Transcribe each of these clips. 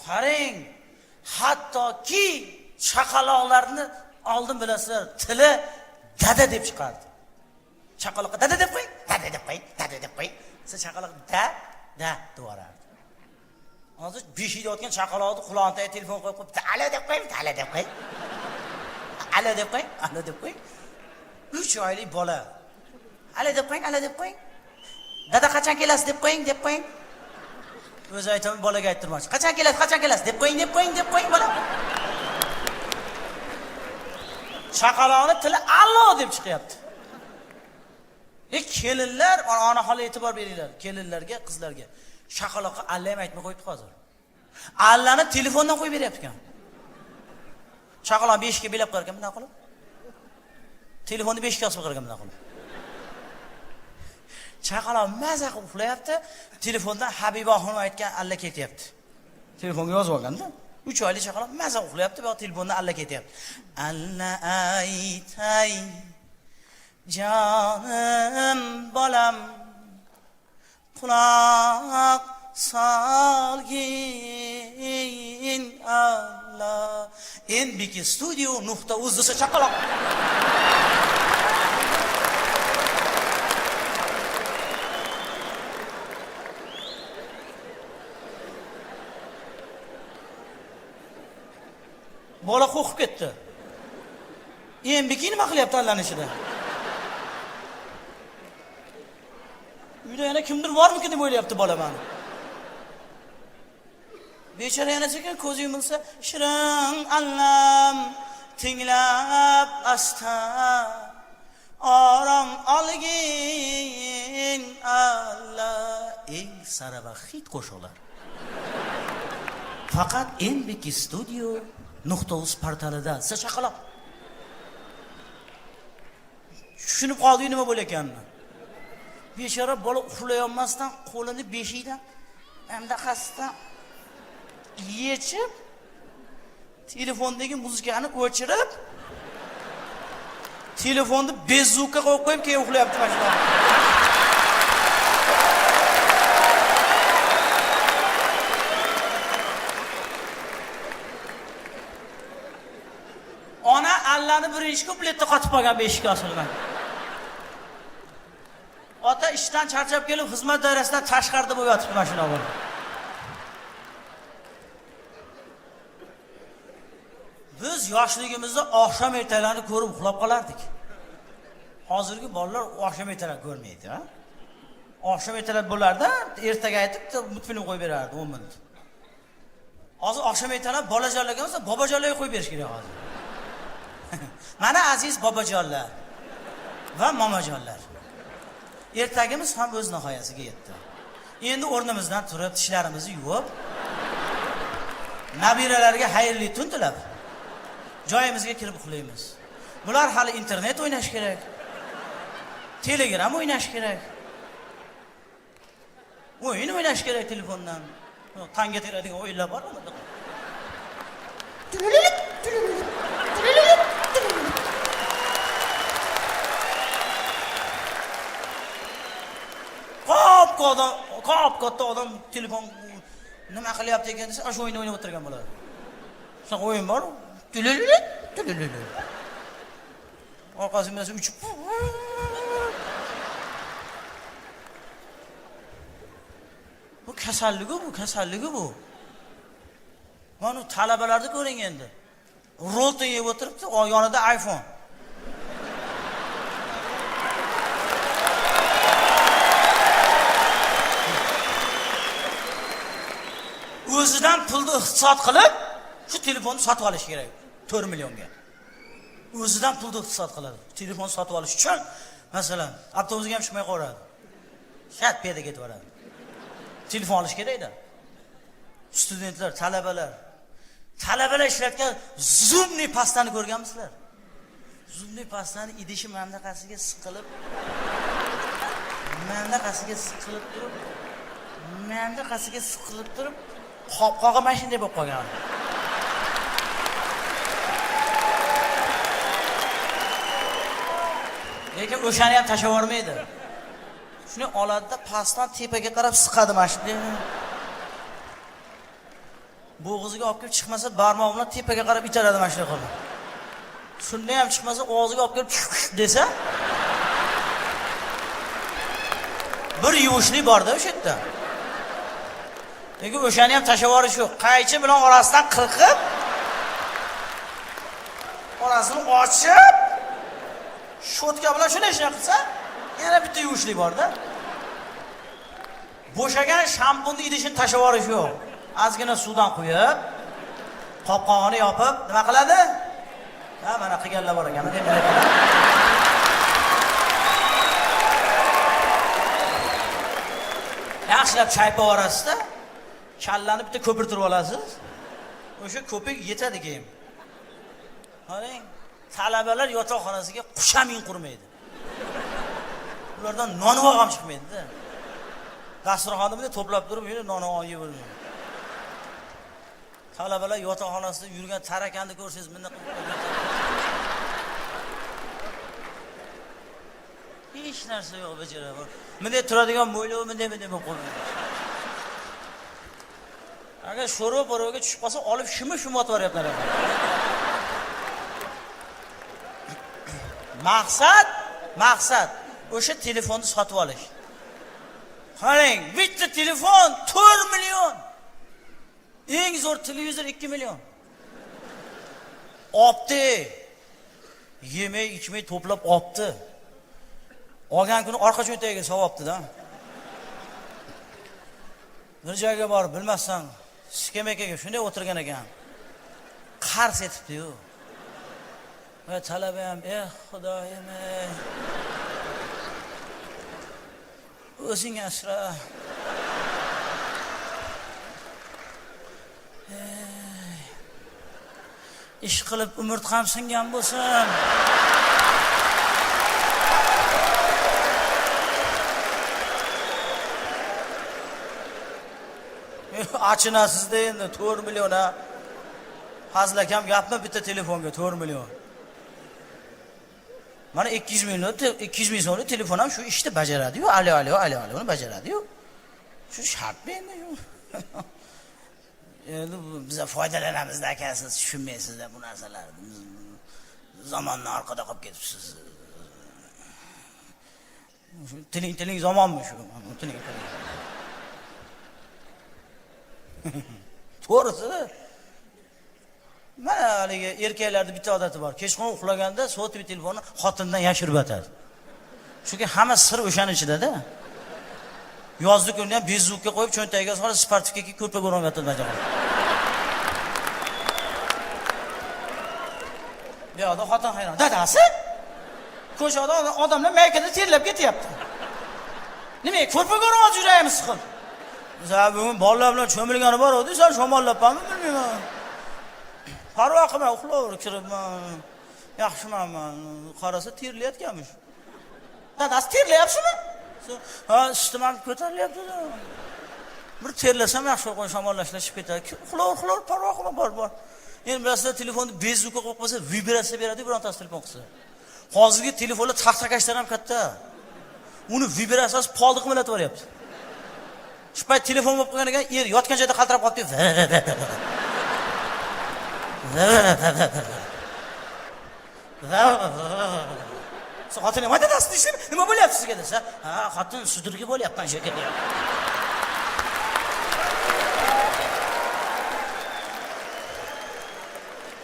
Qarang, hattoki chaqaloqlarni oldin bilasizlar, tili dada deb chiqardi. Chaqaloqqa dada deb qo'ying, dada deb qo'ying, dada deb qo'ying. Siz chaqaloq da da deb yuborardi. Hozir beshikda yotgan chaqaloqni qulog'ini tagiga telefon qo'yib qo'yib, alo deb qo'ying, alo deb qo'ying. Alo deb qo'ying, alo deb qo'ying. 3 oylik bola. Alo deb qo'ying, alo deb qo'ying. Dada qachon kelasiz deb qo'ying, deb qo'ying. O'zi aytaman, bolaga ayttirmoqchi. Qachon kelasiz, qachon kelasiz deb qo'ying, deb qo'ying, deb qo'ying bola. Chaqaloqni tili allo deb chiqyapti. Kelinlar, onaxonlar e'tibor beringlar, kelinlarga, qizlarga. Chaqaloqqa alla ham aytmay qo'yibdi hozir. Allani telefondan qo'yib beryapti ekan. Chaqaloq beshikka belab qo'yar ekan bunday qilib. Telefonni beshikka osib qo'yar ekan bunday qilib. Chaqaloq maza qilib uxlayapti, telefondan Habiba xonim aytgan alla ketyapti. Telefonga yozib olganda 3 oylik chaqaloq maza uxlayapti, bu telefondan alla ketyapti. Alla aytay jonim bolam, quloq solgin alla. NBK Studio nuqta uz desa chaqaloq. Bola qo'rqib ketdi. NBK nima qilyapti allani ichida? Uyda yana kimdir bormikin deb o'ylayapti bola mani. Bechora yana sekin ko'zi yumilsa, shirin allam tinglab asta orom olgin alla. Eng sara va hit qo'shiqlar. Faqat NBK Studio nuqta uz portalida. Siz chaqaloq tushunib qoldi nima bo'layotganini. Bechora bola uxlayolmasdan qo'lini beshikdan hamdaqasidan yechib, telefondagi muzikani o'chirib, telefonni bezukka qo'yib qo'yib keyin uxlayapti mana shunaqa. Ona allani birinchi kupletda qotib qolgan beshikka osilgan. Ota ishdan charchab kelib xizmat doirasidan tashqarida bo'lib yotibdi mana shunaqa. Biz yoshligimizda oqshom ertalarni ko'rib uxlab qolardik. Hozirgi bolalar oqshom ertalar ko'rmaydi, ha? Oqshom ertalar bo'lardi, ertaga aytib multfilm qo'yib berardi 10 minut. Hozir oqshom ertalar bolajonlarga emas, bobojonlarga qo'yib berish kerak hozir. Mana aziz bobojonlar va momajonlar. Ertagimiz ham o'z nihoyasiga yetdi. Endi o'rnimizdan turib, tishlarimizni yuvib, nabiralarga xayrli tun tilab, joyimizga kirib uxlaymiz. Bular hali internet o'ynash kerak. Telegram o'ynash kerak. O'yin o'ynash kerak telefondan. Tanga teradigan o'yinlar bormi? Qop katta odam telefon nima qilyapti ekan desa, shu o'yinni o'ynab o'tirgan bo'ladi. Shunaqa o'yin bor. Orqasi bilan uchib. Bu kasalligi bu, kasalligi bu. Mana talabalarni ko'ring endi. Rolton yeb o'tiribdi, yonida iPhone. O'zidan pulni iqtisod qilib, shu telefonni sotib olish kerak 4 millionga. O'zidan pulni iqtisod qiladi. Telefon sotib olish uchun, masalan, avtobusga ham chiqmay qo'yadi. Shat piyoda ketib boradi. Telefon olish kerak-da. Studentlar, talabalar. Talabalar ishlatgan zubniy pastani ko'rganmisizlar? Zubniy pastani idishi mandaqasiga siqilib, mandaqasiga siqilib turib, mandaqasiga siqilib turib, qopqog'i mana shunday bo'lib qolgan. Lekin o'shani ham tashlab yubormaydi. Shuni oladida pastdan tepaga qarab siqadi mana shunday. Bo'g'iziga olib kelib chiqmasa, barmog'i bilan tepaga qarab itaradi mana shunday qilib. Shunda ham chiqmasa, og'ziga olib kelib desa, bir yuvishlik borda o'sha yerda. Lekin o'shani ham tashlab yuborish yo'q. Qaychi bilan orasidan qirqib, orasini ochib, shotka bilan shunday shunday qilsa, yana bitta yuvishlik borda. Bo'shagan shampunni idishini tashlab yuborish yo'q. Ozgina suvdan quyib, qopqog'ini yopib, nima qiladi? Ha, mana qilganlar bor ekan, deb yaxshilab chaypab yuborasiz-da, kallani bitta ko'pirtirib olasiz. O'sha ko'pik yetadi keyin. Qarang, talabalar yotoqxonasiga qush ham in qurmaydi. Ulardan nonvoq ham chiqmaydi-da. Dasturxonni bunday to'plab turib, yana nonvoq yeb o'lmaydi. Talabalar yotoqxonasida yurgan tarakanni ko'rsangiz, bunday qilib hech narsa yo'q bechora. Bunday turadigan mo'ylov bunday bunday bo'lib qolgan. Agar sho'rva po'rvaga tushib qolsa, olib shimi-shimi otib yuboryaptilar. Maqsad o'sha telefonni sotib olish. Qarang, bitta telefon 4 million. Eng zo'r televizor 2 million. Opti. Yemay, ichmay to'plab opti. Olgan kuni orqa cho'ntagiga solibdi-da. Bir joyga borib bilmasdan skameykaga shunday o'tirgan ekan. Qars etibdi-yu. Va talaba ham, "Eh, Xudoyim, ey. O'zing asra. Ey, ish qilib umurtqam singan bo'lsin." Achinasizda endi 4 million ha. Hazilakam gapmi bitta telefonga 4 million. Mana 200 million, 200 ming so'mlik telefon ham shu ishni bajaradi-yu, alo alo alo alo bajaradi-yu. Shu shartmi endi shu? Endi biz foydalanamiz aka, siz tushunmaysiz-da bu narsalarni. Biz zamondan orqada qolib ketibsiz. Tiling tiling zamonmi shu? Tiling tiling. To'g'risi. Mana haligi erkaklarda bitta odati bor. Kechqurun uxlaganda sotviy telefonni xotindan yashirib yotadi. Chunki hamma sir o'shaning ichida-da. Yozdi kunni ham bezukka qo'yib cho'ntagiga solib sportivkaga ko'rpa o'rab yotadi bajaqa. Bu yoqda xotin hayron. Dadasi? Ko'chada odamlar maykada terlab ketyapti. Nima, ko'rpa o'rab yuraymiz siqib. Sen bugun bolalar bilan cho'milgani bor edi, sen shamollabmanmi bilmayman. Parvo qilma, uxlaver kiribman. Yaxshiman man. Qarasa terlayotganmish. Dadasi terlayapsizmi? Ha, isitmam ko'tarilyapti. Bir terlasam yaxshi qo'y shamollashib ketadi. Uxlaver, uxlaver, parvo qilma, bor, bor. Endi bilasizlar, telefonni bezukka qo'yib qo'ysa, vibratsiya beradi, birontasi telefon qilsa. Hozirgi telefonlar taxtakashdan ham katta. Uni vibratsiyasi polni qimirlatib yuboryapti. Shu payt telefon bo'lib qolgan ekan, er yotgan joyda qaltirab qolibdi. Xotin nima dadasi deyishdi? Nima bo'lyapti sizga desa, ha, xotin sudirgi bo'lyapman shekilli.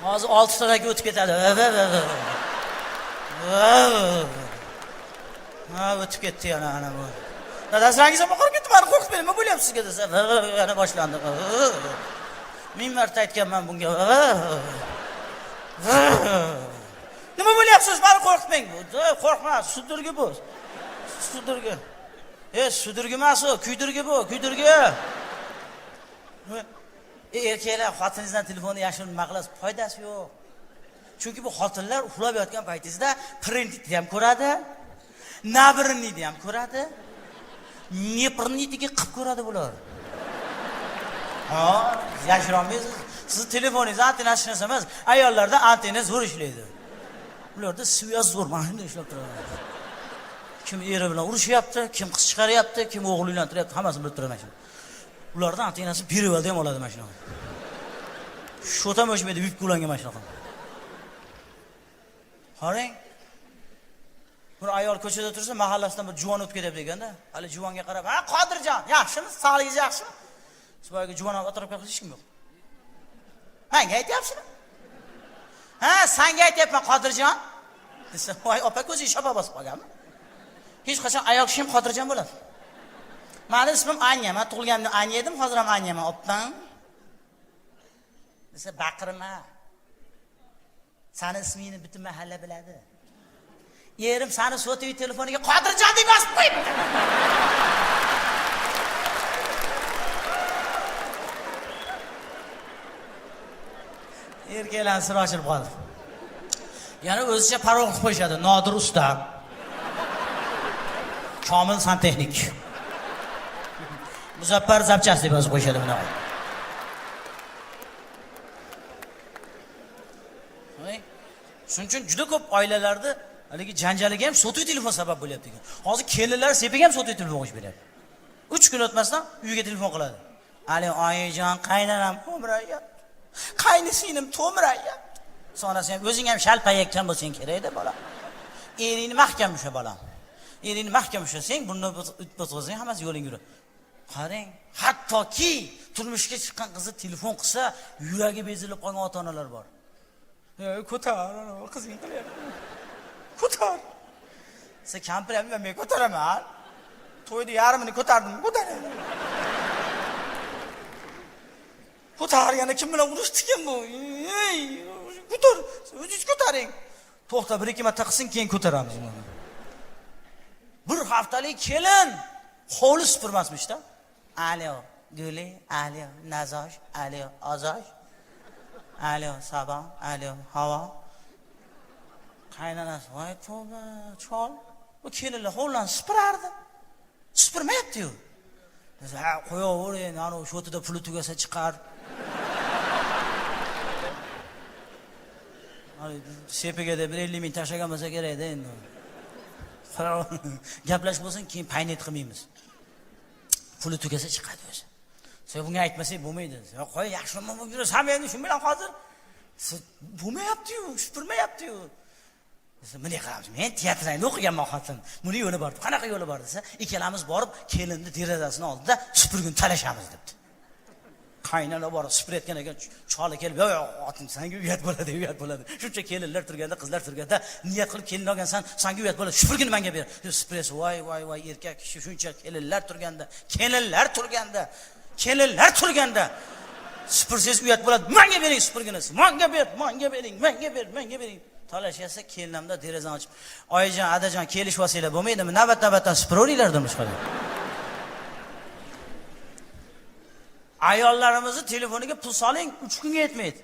Hozir 6 tadagi o'tib ketadi. Ha, o'tib ketdi yana ana bu. Dadasi rangingiz ham oqarib ketdi, meni qo'rqitmang, nima bo'lyapti sizga desa, yana boshlandi. Ming marta aytganman bunga. Nima bo'lyapsiz, meni qo'rqitmang. Qo'rqma, sudirgi bu. Sudirgi. Sudirgi emas u, kuydirgi bu, kuydirgi. Erkaklar xotiningizdan telefonni yashirin nima qilasiz? Foydasi yo'q. Chunki bu xotinlar uxlab yotgan paytingizda printni ham ko'radi, nabirnini ham ko'radi, neprnitiki qilib ko'radi bular. Ha, yashira olmaysiz. Siz telefoningiz antenasi hech narsa emas. Ayollarda antena zo'r ishlaydi. Ularda sviyaz zo'r, mana shunday ishlab turadi. Kim eri bilan urushyapti, kim qiz chiqaryapti, kim o'g'il uylantiryapti, hammasini bilib turadi mana shuni. Ularda antenasi perivalda ham oladi mana shuni. Sho't ham o'chmaydi, vip ulangan mana shunaqa. Qarang. Bir ayol ko'chada tursa, mahallasidan bir juvon o'tib ketyapti ekanda. Hali juvonga qarab, "Ha, Qodirjon, yaxshimi? Sog'ligingiz yaxshimi?" Boyagi juvon atrofga hech kim yo'q. Menga aytyapsizmi? Ha, senga aytyapman, Qodirjon. Desa, voy opa, ko'zingiz shapa bosib qolganmi? Hech qachon ayol kishi ham xotirjam bo'ladi. Mani ismim Anya, men tug'ilganimda Anya edim, hozir ham Anyaman, opam. Desa, baqirma. Sani ismingni butun mahalla biladi. Erim sani sotiviy telefoniga Qodirjon deb yozib qo'yibdi. Erkaklar sir ochilib qoldi. Yana o'zicha parol qilib qo'yishadi. Nodir usta. Komil santexnik. Muzaffar zapchast deb yozib qo'yishadi bunaqa. Shuning uchun juda ko'p oilalarda haligi janjaliga ham sotuv telefon sabab bo'lyapti ekan. Hozir kelinlar sepiga ham sotuv telefon qo'shib beryapti. 3 kun o'tmasdan uyga telefon qiladi. Ali oyijon, qaynonam to'mirayyapti. Qaynisinglim to'mirayyapti. Sonasi ham o'zing ham shalpayakkan bo'lsang kerak-da bolam. Eringni mahkam usha bolam. Eringni mahkam ushlasang, buni o'tkazsang hammasi yo'ling yuradi. Qarang, hattoki turmushga chiqqan qizi telefon qilsa, yuragi bezilib qolgan ota-onalar bor. Ko'tar, qizing qilyapti. Ko'tar. Sen kampir ham men ko'taraman. To'yda yarmini ko'tardim, ko'taraman. Ko'tar, yana kim bilan urushdi bu? Ey, ko'tar, o'zingiz ko'taring. To'xta, bir ikki marta qilsin, keyin ko'taramiz buni. Bir haftalik kelin hovli supurmasmishda. Alo, Guli, alo, Nazosh, alo, Ozosh. Alo, Sabo, alo, Havo. Qaynonasi, voy tavba, chol, bu kelinlar hovlini supurardi. Supurmayapti-yu. Ha, qo'yaver endi, ana o'sha o'tida puli tugasa chiqar. Sepiga deb 50 ming tashlagan bo'lsa kerak-da endi. Gaplashib bo'lsin, keyin paynet qilmaymiz. Puli tugasa chiqadi o'zi. Sen bunga aytmasak bo'lmaydi. Sen qo'y, yaxshimi bo'lib yurasan endi shu bilan hozir. Bo'lmayapti-yu, supurmayapti-yu. Bunday qilamiz. Men teatrda o'qiganman xotin. Buni yo'li bor. Qanaqa yo'li bor desa, ikkalamiz borib kelinni derazasini oldida supurgini talashamiz debdi. Qaynona borib supurayotgan ekan, choli kelib, "Yo'q, yo'q, xotin, senga uyat bo'ladi, uyat bo'ladi. Shuncha kelinlar turganda, qizlar turganda niyat qilib kelin olgansan, senga uyat bo'ladi. Supurgini menga ber." Supuraysa, voy, voy, voy, erkak kishi shuncha kelinlar turganda, kelinlar turganda, kelinlar turganda supursangiz uyat bo'ladi. Menga bering supurgini. Menga ber, menga bering, menga ber, menga bering. Talashasa kelinamda derazani ochib, "Oyijon, adajon, kelishib olsanglar bo'lmaydimi? Navbat-navbatdan supuraveringlar" demish. Ayollarimizni telefoniga pul soling, 3 kunga yetmaydi.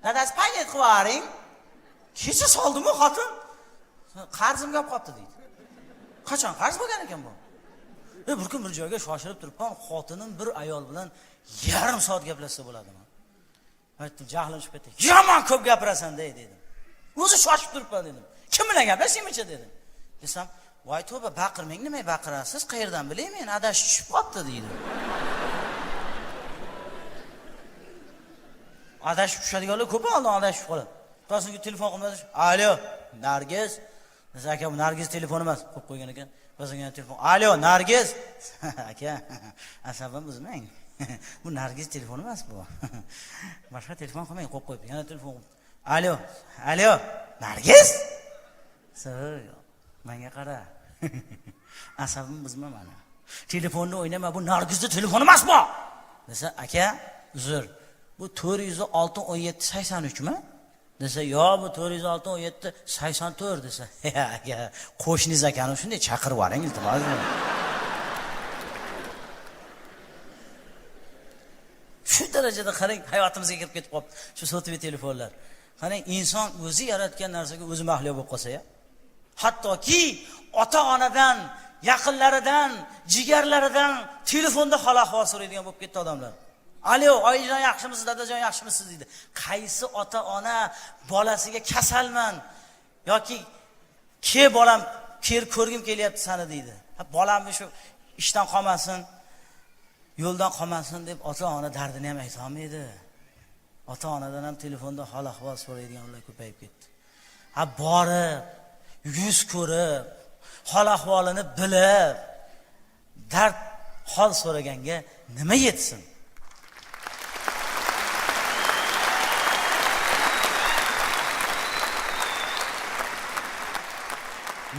Dadasi paynet qilib yuboring. Kecha soldim-ku xotin. Qarzimga olib qolibdi deydi. Qachon qarz bo'lgan ekan bu? Bir kun bir joyga shoshilib turibman, xotinim bir ayol bilan yarim soat gaplashsa bo'ladimi? Aytdim, jahlim chiqib ketdi. Yomon ko'p gapirasan dey dedim. O'zi shoshib turibman dedim. Kim bilan gaplashaymicha dedim. Desam, voy tavba, baqirmang, nima baqirasiz? Qayerdan bilay men, adashib tushib qolibdi deydi. Adashib tushadiganlar ko'p, oldin adashib qoladi. To'singa telefon qilmadi. Alo, Nargiz. Desa, aka, bu Nargiz telefoni emas, qo'yib qo'ygan ekan. To'singa telefon. Alo, Nargiz. Aka, asabim buzmang. Bu Nargiz telefoni emas bu. Boshqa telefon qilmang, qo'yib qo'yib. Yana telefon qilib. Alo, alo, Nargiz. Menga qara. Asabim buzma mani. Telefonni o'ynama, bu Nargizni telefoni emas bu. Desa, aka, uzr. Bu 406 17 83 mi? Desa, yo, bu 406 17 84 desa, aka, qo'shningiz akani shunday chaqirib yuboring, iltimos. Shu darajada qarang, hayotimizga kirib ketib qolibdi shu sotiviy telefonlar. Qarang, inson o'zi yaratgan narsaga o'zi mahliyo bo'lib qolsa-ya. Hattoki ota-onadan, yaqinlaridan, jigarlaridan telefonda hol ahvol so'raydigan bo'lib ketdi odamlar. Alo, oyijon yaxshimisiz, dadajon yaxshimisiz deydi. Qaysi ota-ona bolasiga kasalman yoki ke bolam, ker ko'rgim kelyapti seni deydi. Ha, bolamni shu ishdan qolmasin, yo'ldan qolmasin deb ota-ona dardini ham ayta olmaydi. Ota onadan ham telefonda hol ahvol so'raydiganlar ko'payib ketdi. Ha, borib yuz ko'rib, hol ahvolini bilib, dard hol so'raganga nima yetsin?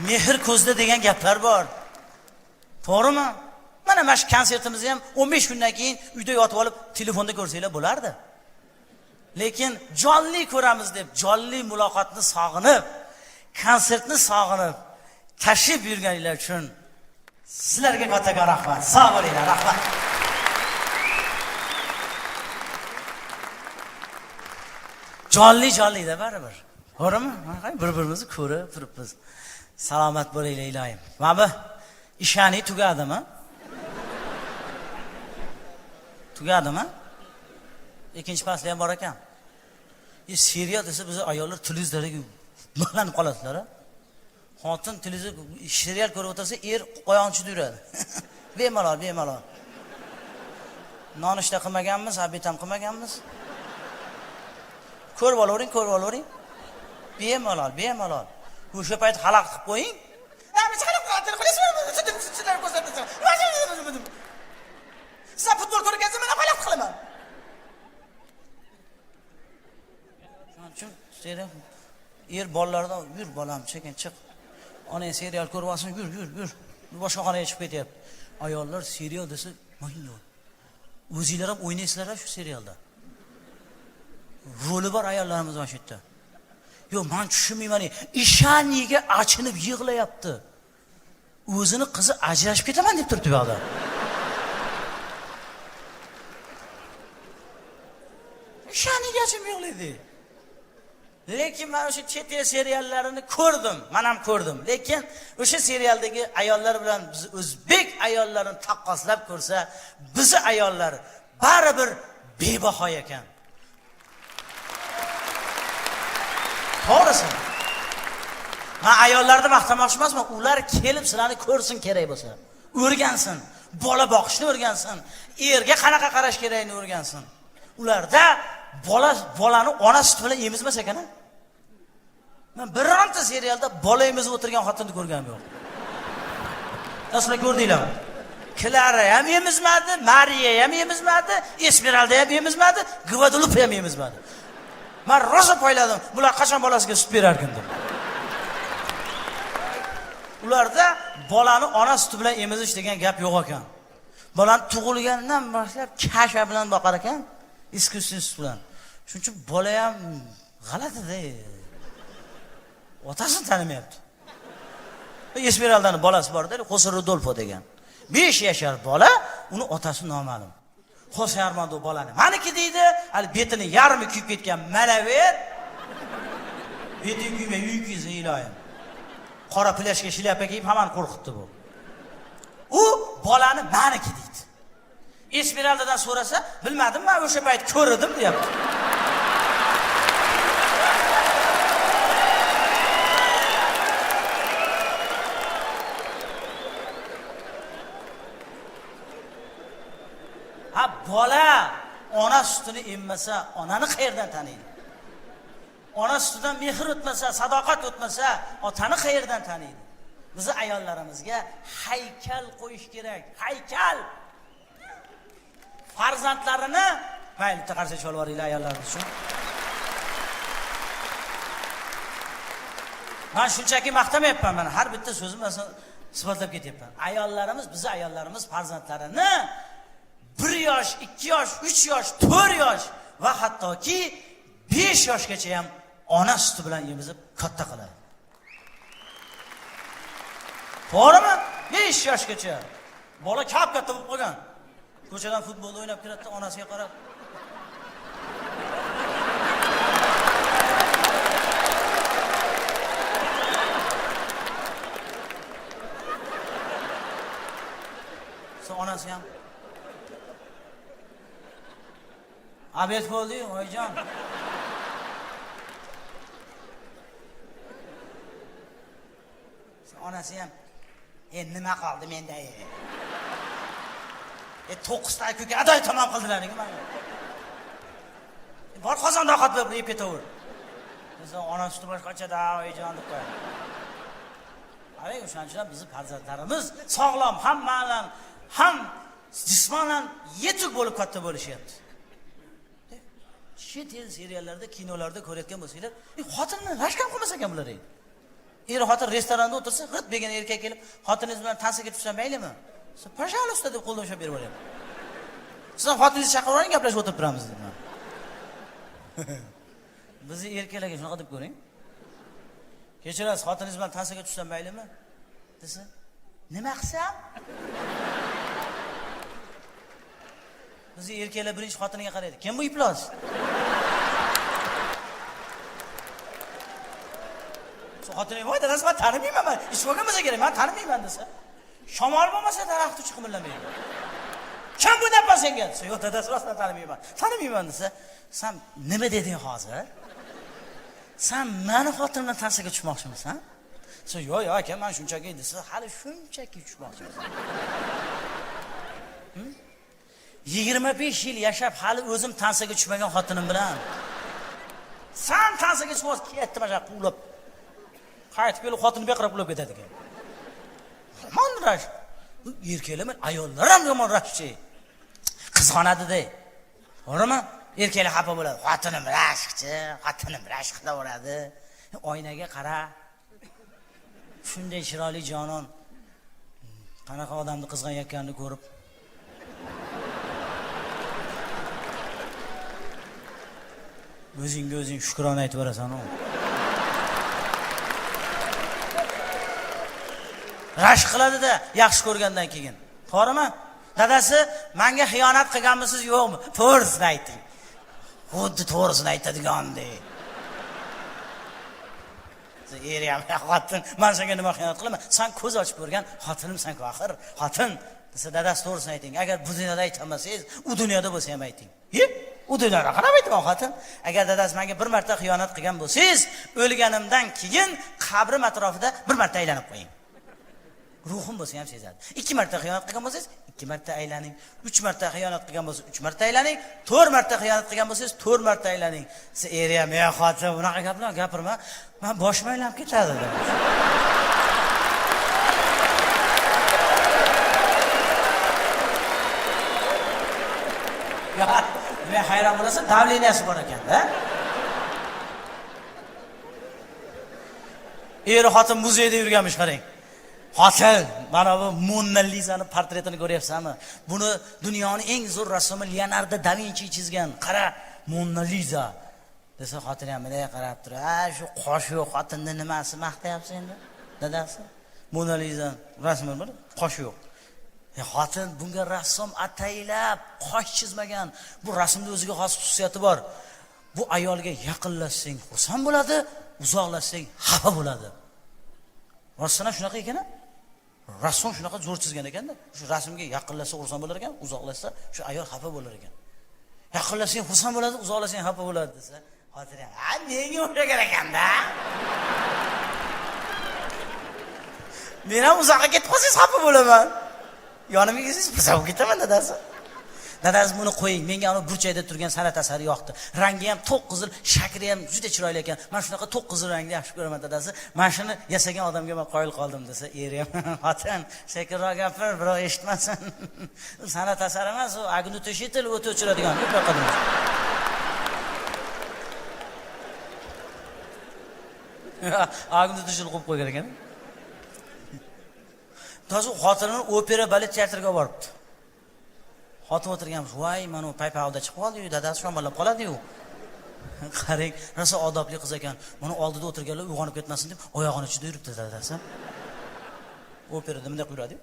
Mehr ko'zda degan gaplar bor. To'g'rimi? Mana shu konsertimizni ham 15 kundan keyin uyda yotib olib telefonda ko'rsanglar bo'lardi. Lekin jonli ko'ramiz deb, jonli muloqotni sog'inib, konsertni sog'inib tashrif buyurganinglar uchun sizlarga kattakon rahmat. Sog' bo'linglar, rahmat. Jonli jonlida baribir. To'g'rimi? Bir-birimizni ko'rib turibmiz. Salomat bo'linglar iloyim. Mana bu ishani tugadimi? Tugadimi? Ikkinchi fasli ham bor ekan. Serial desa biz ayollar televizorga mixlanib qolasizlar. Xotin televizor serial ko'rib o'tirsa, er oyog'ini tushirib yuradi. Bemalol, bemalol. Nonushta qilmaganmiz, obed ham qilmaganmiz. Ko'rib olavering, ko'rib olavering. Bemalol, bemalol. O'sha payt xalaqit qilib qo'ying. Siz futbol ko'rgansiz, men xalaqit qilaman. Shuning uchun serial er bolalardan yur bolam, sekin chiq. Onang serial ko'rib olsin, yur, yur, yur. Boshqa xonaga chiqib ketyapti. Ayollar serial desa, mayli. O'zinglar ham o'ynaysizlar shu serialda. Roli bor ayollarimiz mana shu yerda. Yo'q, men tushunmayman. Ishaniga achinib yig'layapti. O'zini qizi ajrashib ketaman deb turibdi bu yoqda. Ishaniga achinib yig'laydi. Lekin men o'sha chet el seriallarini ko'rdim, men ham ko'rdim. Lekin o'sha serialdagi ayollar bilan biz o'zbek ayollarini taqqoslab ko'rsa, bizi ayollar baribir bebaho ekan. To'g'risi. Men ayollarni maqtamoqchi emasman, ular kelib sizlarni ko'rsin kerak bo'lsa. O'rgansin, bola boqishni o'rgansin, erga qanaqa qarash kerakini o'rgansin. Ularda bolani ona suti bilan emizmas ekan. Men bironta serialda bola emizib o'tirgan xotinni ko'rganim yo'q. Sizlar ko'rdinglarmi? Klara ham emizmadi, Mariya ham emizmadi, Esmeralda ham emizmadi, Gvadelupe ham emizmadi. Men rosa poyladim, bular qachon bolasiga sut berarkin deb. Ularda bolani ona suti bilan emizish degan gap yo'q ekan. Bolani tug'ilganidan boshlab kasha bilan boqar ekan, iskusiz sut bilan. Shuning uchun bola ham g'alatida. Otasini tanimayapti. Esmeraldani bolasi bor-da, Xose Rudolfo degan. 5 yashar bola, uni otasi noma'lum. Xose Armando bolani maniki deydi, hali betini yarmi kuyib ketgan malaver. Beti kuymay uy kuysa iloyim. Qora plyajga shlyapa kiyib hammani qo'rqitdi bu. U bolani maniki deydi. Esmeraldadan so'rasa, bilmadim, men o'sha payt ko'rdim deyapti. Ha, bola ona sutini emmasa, onani qayerdan taniydi? Ona sutidan mehr o'tmasa, sadoqat o'tmasa, otani qayerdan taniydi? Bizi ayollarimizga haykal qo'yish kerak, haykal. Farzandlarini, mayli, bitta qarsak chalib yuboringlar ayollarimiz uchun. Men shunchaki maqtamayapman, mana har bitta so'zim isbotlab ketyapman. Ayollarimiz, bizi ayollarimiz farzandlarini 1 yosh, 2 yosh, 3 yosh, 4 yosh va hattoki 5 yoshgacha ham ona suti bilan emizib katta qiladi. To'g'rimi? 5 yoshgacha bola kap-katta bo'lib qolgan. Ko'chadan futbolda o'ynab kiradi, onasiga qarab. So'ng onasi ham obed bo'ldi, oyijon. Onasi ham, nima qoldi menda? 9 ta ko'ka adoy tamom qildilaring mana. Bor qozonda ovqat bo'lib yeb ketaver. Desa ona suti boshqacha-da, oyijon deb qo'yadi. Qarang, o'shaning uchun bizni farzandlarimiz sog'lom, ham ma'nan, ham jismonan yetuk bo'lib katta bo'lishyapti. Chet el seriallarda, kinolarda ko'rayotgan bo'lsanglar, xotinini rashk ham qilmas ekan bular. Er xotin restoranda o'tirsa, g'irt degan erkak kelib, xotiningiz bilan tansiga tushsam maylimi? Пожалуйста deb qo'ldan ushlab berib yuboryapti. Siz ham xotiningizni chaqirib oling, gaplashib o'tirib turamiz dedim. Bizni erkaklarga shunaqa deb ko'ring. Kechirasiz, xotiningiz bilan tansiga tushsam maylimi? Desa, nima qilsam? Bizni erkaklar birinchi xotiniga qaraydi. Kim bu iflos? Xotini, voy dadasi, men tanimayman, men ish bo'lgan bo'lsa kerak, men tanimayman desa, shamol bo'lmasa daraxt uchi qimirlamaydi. Kim bu deyapman senga desa, yo'q dadasi, rostdan tanimayman. Tanimayman desa, sen nima deding hozir? Sen meni xotinimdan tansiga tushmoqchimisan? Desa, yo'q, yo'q aka, men shunchaki desa, hali shunchaki tushmoqchimisan. 25 yil yashab hali o'zim tansiga tushmagan xotinim bilan sen tansiga tushmoqchi ketdi, mana shu quvlab. Qaytib kelib xotini bu yoqqa quvlab ketadi ekan. Yomon rashk. Erkaklar emas, ayollar ham yomon rashkchi. Qizg'onadi-da. To'g'rimi? Erkaklar xafa bo'ladi. Xotinim rashkchi, xotinim rashk qilaveradi. Oynaga qara. Shunday chiroyli jonon qanaqa odamni qizg'anayotganini ko'rib o'zingga o'zing shukrona aytib borasan-u. Rashk qiladi-da, yaxshi ko'rgandan keyin. To'g'rimi? Dadasi, menga xiyonat qilganmisiz yo'qmi? To'g'risini ayting. Xuddi to'g'risini aytadigandek. Eri ham xotin, men senga nima xiyonat qilaman? Sen ko'z ochib ko'rgan xotinimsan-ku axir, xotin. Desa, dadasi to'g'risini ayting. Agar bu dunyoda aytolmasangiz, u dunyoda bo'lsa ham ayting. U dunyoda qarab aytaman xotin. Agar dadasi menga bir marta xiyonat qilgan bo'lsangiz, o'lganimdan keyin qabrim atrofida bir marta aylanib qo'ying. Ruhim bo'lsa ham sezadi. 2 marta xiyonat qilgan bo'lsangiz, 2 marta aylaning. 3 marta xiyonat qilgan bo'lsangiz, 3 marta aylaning. 4 marta xiyonat qilgan bo'lsangiz, 4 marta aylaning. Siz eri ham, "Ey xotin, bunaqa gaplar gapirma, men boshim aylanib ketadi" dedi. Ya, men hayron bo'lasan, davleniyasi bor ekanda. Eri xotin muzeyda yurganmish, qarang. Xotin, mana bu Mona Lizani portretini ko'ryapsanmi? Buni dunyoning eng zo'r rassomi Leonardo da Vinci chizgan. Qara, Mona Liza. Desa xotin ham bunday qarab turib, "Ha, shu qosh yo'q xotinni nimasi maqtayapsiz endi?" Dadasi. Mona Liza rasmi bor, qosh yo'q. Xotin, bunga rassom ataylab qosh chizmagan. Bu rasmda o'ziga xos xususiyati bor. Bu ayolga yaqinlashsang xursand bo'ladi, uzoqlashsang xafa bo'ladi. Rostdan ham shunaqa ekan-a? Rassom shunaqa zo'r chizgan ekanda, shu rasmga yaqinlashsa xursand bo'lar ekan, uzoqlashsa shu ayol xafa bo'lar ekan. Yaqinlashsang xursand bo'ladi, uzoqlashsang xafa bo'ladi desa, xotin ham, "Ha, menga o'xshagan ekanda. Men ham uzoqqa ketib qolsangiz xafa bo'laman. Yonimga kelsangiz xursand bo'lib ketaman dadasi." Dadasi buni qo'ying, menga ana burchakda turgan san'at asari yoqdi. Rangi ham to'q qizil, shakli ham juda chiroyli ekan. Men shunaqa to'q qizil rangni yaxshi ko'raman dadasi. Mana shuni yasagan odamga men qoyil qoldim desa, eri ham, "Xotin, sekinroq gapir, birov eshitmasin. U san'at asari emas, u огнетушитель o't o'chiradigan." Deb yoqadi. Огнетушитель qo'yib qo'ygan ekan. Toza xotinini opera balet teatriga olib boribdi. Xotin o'tirganmish, voy, mana u paypog'da chiqib qoldi-yu, dadasi shamollab qoladi-yu. Qarang, rosa odobli qiz ekan. Buni oldida o'tirganlar uyg'onib ketmasin deb oyog'ini ichida yuribdi dadasi. Operada bunday yuradi-yu.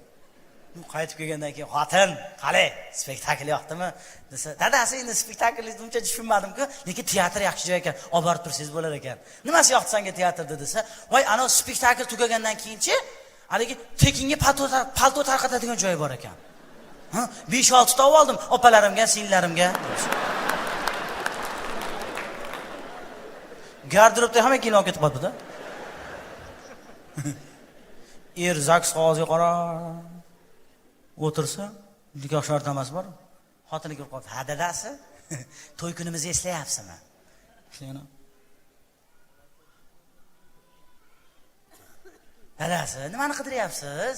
Qaytib kelgandan keyin, "Xotin, qalay, spektakl yoqdimi?" desa, "Dadasi, endi spektaklni uncha tushunmadim-ku, lekin teatr yaxshi joy ekan, olib borib tursangiz bo'lar ekan." "Nimasi yoqdi senga teatrda?" desa, "Voy, ana spektakl tugagandan keyinchi haligi tekinga palto tarqatadigan joyi bor ekan. Ha, 5-6 ta oldim opalarimga, singillarimga." Garderobda hamma kiyim olib ketib qolibdi-da. Er ZAGS qog'oziga qarab o'tirsa, nikoh shartnomasi bor. Xotini kirib qoldi. "Ha, dadasi, to'y kunimizni eslayapsizmi?" Yana. Dadasi, nimani qidiryapsiz?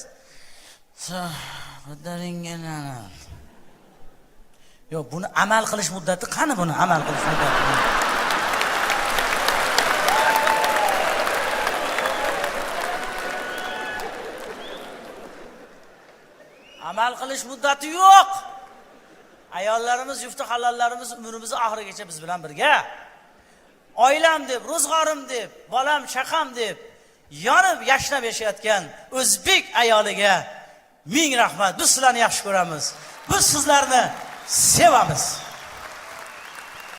Yo'q, buni amal qilish muddati qani, buni amal qilish muddati? Amal qilish muddati yo'q. Ayollarimiz, yufti halollarimiz umrimiz oxirigacha biz bilan birga. Oilam deb, ro'zg'orim deb, bolam, chaqam deb yonib yashnab yashayotgan o'zbek ayoliga ming rahmat. Biz sizlarni yaxshi ko'ramiz. Biz sizlarni sevamiz.